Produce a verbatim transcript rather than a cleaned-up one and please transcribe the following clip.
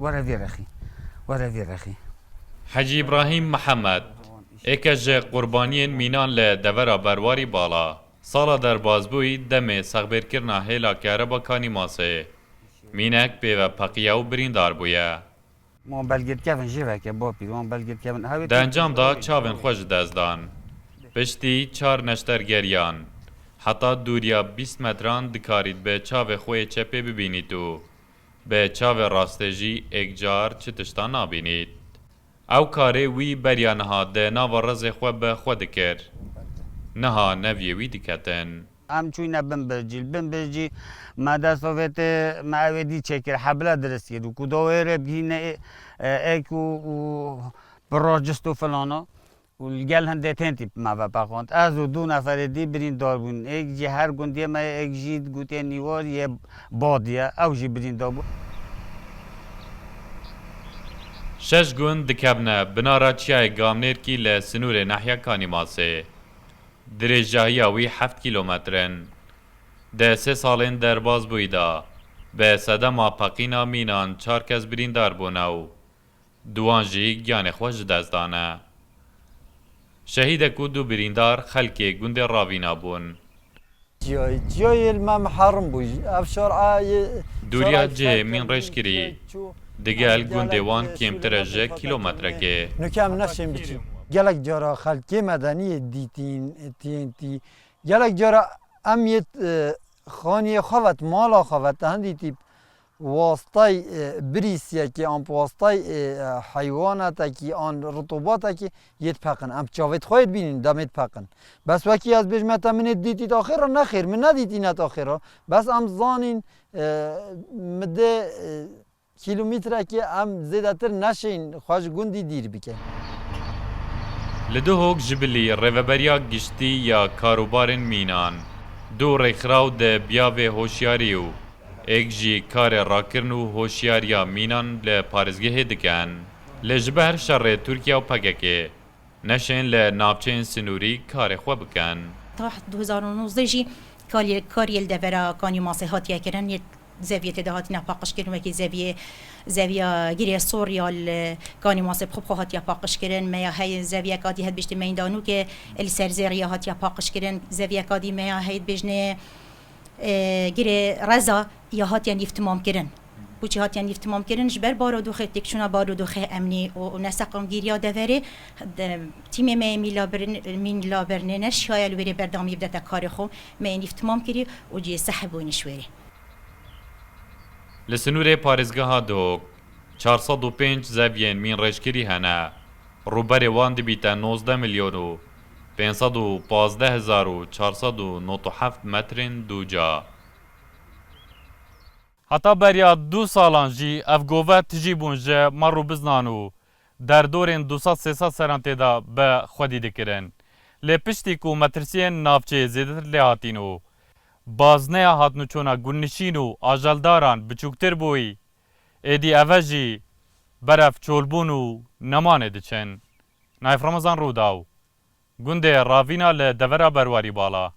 Were vê rexî. Were vê rexî. Hecî Îbrahîm Mihemed, êke ji qurbaniyên mînan li devera Berwarî Bala, sala derbazbûyî demê sexbêrkirina hêla kereba Kanîmasê, mînek pê ve peqiye û birîndar bûye. Wan belgê dikevin jê veke bapîr, wan belgê dikevin hewê. Di encam de çavên xwe ji dest dan. Piştî çar neşter geriyan. Heta dûriya bîst metran dikarît bi çavê xwe yê çepê bibînît û bi çavê rastê jî êkcar çi tiştan nabînît. Ew karê wî beriya niha di nava rizê xwe bi xwe dikir. Niha neviyê wî diketin. Em çûyne bin bircî. Li bin bircî me dest Sovyetê me ew ê dî çêkir, hebile dirist kir û ku dawê rê bigihîne ê-, ê-, êk û, û bi racist û filana û li gel hindê tên tîp me ve pexand. Ez û du neferê dî birîndar bûn. Êk jî her gundiyê me yê, êk jî gotê Nîwar yê Badî ye, ew jî birîndar bû. Şeş gund dikevne binara çiyayê Gamnêrkî li sinûrê nehiya Kanîmasê. Dirêjahiya wî heft kîlometre in. Di sê salên derbazbûyî de bi sedema peqîna mînan çar kes birîndar bûne û duwan jî giyanê xwe ji dest dane. Şehîdek û du birîndar xelkê gundê Ravîna bûn. Çiyayê, çiyayê li me miherim bû. Ev şar a yê Dûriya cihê mînrêjkirî digel gundê wan kêmtir e ji kîlometrekê. Nuke em neşên biçin. Gelek cara xelkê medeniyê dîtîn, T N T. Gelek cara em yê e, xaniyê xwe vet, mala xwe vet, hindî tîp wastay e, birîsiyekê an wastay e, heywanetekî an ritobatekî yê dipeqin. Em çavêt xwe yê dibînin, demê dipeqin. Bes wekî ez bêjime te min ê dîtît axêra, nexêr, min nedîtîne axêra. Bes em zanîn e, mi dê e, kîlometrekê em zêdetir neşên xwe ji gundî dîr bikin. Li Duhok ji bilî Rêveberiya Giştî ya Karûbarên Mînan du rêkxiraw di biyavê hoşyarî û êk jî karê rakirin û hoşyariya mînan li parêzgehê dikin. Lê ji ber şerê Tirkiye û P K K neşên li navçeyên sinûrî karê xwe bikin. Ta du hezar û nozdeh jî karê, karê li devera Kanî Masê hatiye kirin, yê zeviyê tê de hatine paqijkirin, wekî zeviyê, zeviya Girê Sor ya li Kanî Masê bi xwe bi xwe hatiye paqijkirin. Me ya hey zeviyeka dî heyt bêjtê Meydanûkê li ser zêrê ya hatiye paqijkirin. Zeviyeka dî me ya heyt bêjnê e, Girê Reza ya hatiye nîvtimamkirin. Boçî hatiye nîvtimamkirin? Ji ber barodoxê, têkçûna barodoxê emnî û, û neseqamgîriya deverê, de, tîmê me yê mînlabirn-, mînlabirnê neşiyaye li wêrê berdewamî bidete karê xwe, me yê nîvtimam kirî û cihê sehî bûyne ji wêrê. Li sinûrê parêzgeha Duhok çar sed û pênc zeviyên mînrêjkirî hene. Rûberê wan dibîte nozdeh milyon û pênc sed û pazdeh hezar û çar sed û nod û heft metrên dûca. Heta beriya du salan jî ev gove tijî bûn ji mar û biznan û derdorên du sed sê sed seran tê de bi xwedî dikirin. Lê piştî ku metirsiyên navçeyê zêdetir lê hatîn û bazneya hatnûçûna gundnişîn û ajeldaran biçûktir bûyî, êdî eve jî berev çolbûn û nemanê diçin. Nayf Remezan Rûdaw, gundê Ravîna li devera Berwarî Bala.